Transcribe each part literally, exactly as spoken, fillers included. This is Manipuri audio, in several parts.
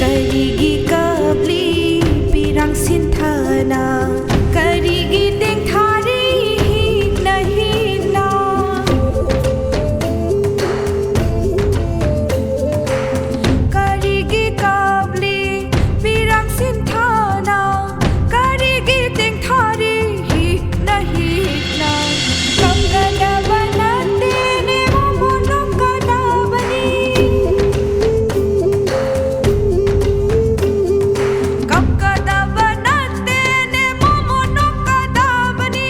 ꯀꯔꯤꯒꯤ ꯀꯞꯂꯤ ꯄꯤꯔꯥꯡ ꯁꯤꯟꯊꯥꯅ? ꯀꯔꯤꯒꯤ ꯇꯦꯡꯊꯥꯔꯤ ꯍꯤꯛꯅ ꯍꯤꯛꯅ? ꯀꯔꯤꯒꯤ ꯀꯞꯂꯤ ꯄꯤꯔꯥꯡ ꯁꯤꯟꯊꯥꯅ? ꯀꯔꯤꯒꯤ ꯇꯦꯡꯊꯥꯔꯤ ꯍꯤꯛꯅ ꯍꯤꯛꯅ? ꯀꯞꯀꯗꯕ ꯅꯠꯇꯦꯅꯦ, ꯃꯣꯃꯣꯟ ꯅꯣꯛꯀꯗꯕꯅꯤ꯫ ꯀꯞꯀꯗꯕ ꯅꯠꯇꯦꯅꯦ, ꯃꯣꯃꯣꯟ ꯅꯣꯛꯀꯗꯕꯅꯤ꯫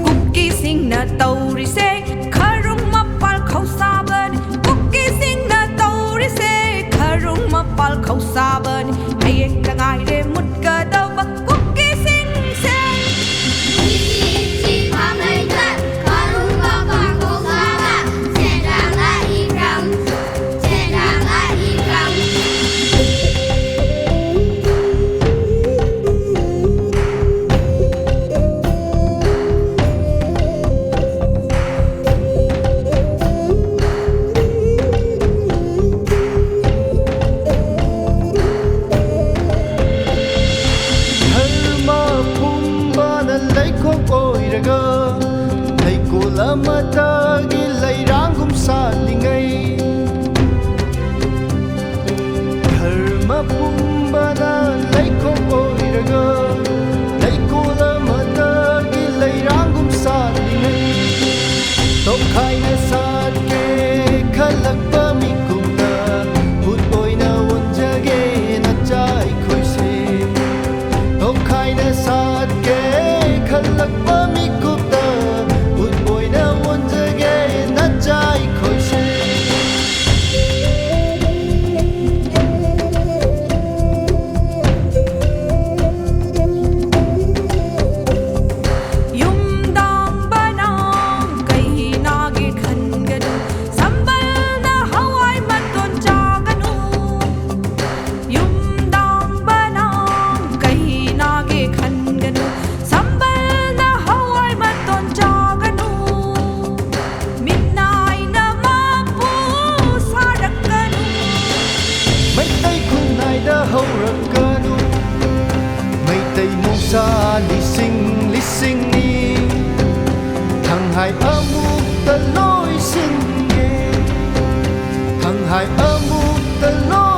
ꯀꯨꯀꯤꯁꯤꯡꯅ ꯇꯧꯔꯤꯁꯦ ꯈꯔꯨꯡ ꯃꯄꯥꯜ ꯈꯧꯁꯥꯕꯅꯤ꯫ ꯀꯨꯀꯤꯁꯤꯡꯅ ꯇꯧꯔꯤꯁꯦ ꯈꯔꯨꯡ ꯃꯄꯥꯜ ꯈꯧꯁꯥꯕꯅꯤ꯫ ꯍꯌꯦꯡꯇ ꯉꯥꯏꯔꯦ ꯃꯨꯠꯀꯗꯧꯕ ꯀꯨꯀꯤꯁꯤꯡꯁꯦ꯫ ꯙꯔꯃ ꯄꯨꯝꯕꯅ ꯂꯩꯈꯣꯛ ꯑꯣꯏꯔꯒ ꯂꯩꯀꯣꯜ ꯑꯃꯠꯇꯒꯤ ꯂꯩꯔꯥꯡꯒꯨꯝ ꯁꯥꯠꯂꯤꯉꯩ, ꯙꯔꯃ ꯄꯨꯝꯕꯅ ꯂꯩꯈꯣꯛ ꯑꯣꯏꯔꯒ ꯂꯩꯀꯣꯜ ꯑꯃꯠꯇꯒꯤ ꯂꯩꯔꯥꯡꯒꯨꯝ ꯁꯥꯠꯂꯤꯉꯩ, ꯇꯣꯈꯥꯏꯅ ꯁꯥꯠꯀꯦ ꯈꯜꯂꯛꯄ ꯃꯤꯀꯨꯞꯇ ꯎꯠ ꯑꯣꯏꯅ ꯑꯣꯟꯖꯒꯦ ꯅꯆꯥ ꯑꯩꯈꯣꯏꯁꯦ꯫ ꯇꯣꯈꯥꯏꯅ ꯁꯥꯠꯀꯦ ꯈꯜꯂꯛꯄ ꯃꯤꯀꯨꯞꯇ ꯎꯠ ꯑꯣꯏꯅ ꯑꯣꯟꯖꯒꯦ ꯅꯆꯥ ꯑꯩꯈꯣꯏꯁꯦ꯫ ꯌꯨꯝꯗꯥꯡꯕꯅ ꯑꯃꯨꯛꯇ ꯂꯣꯏꯁꯤꯟꯒꯦ, ꯈꯪꯍꯥꯏ ꯑꯃꯨꯛꯇ ꯂꯣꯏ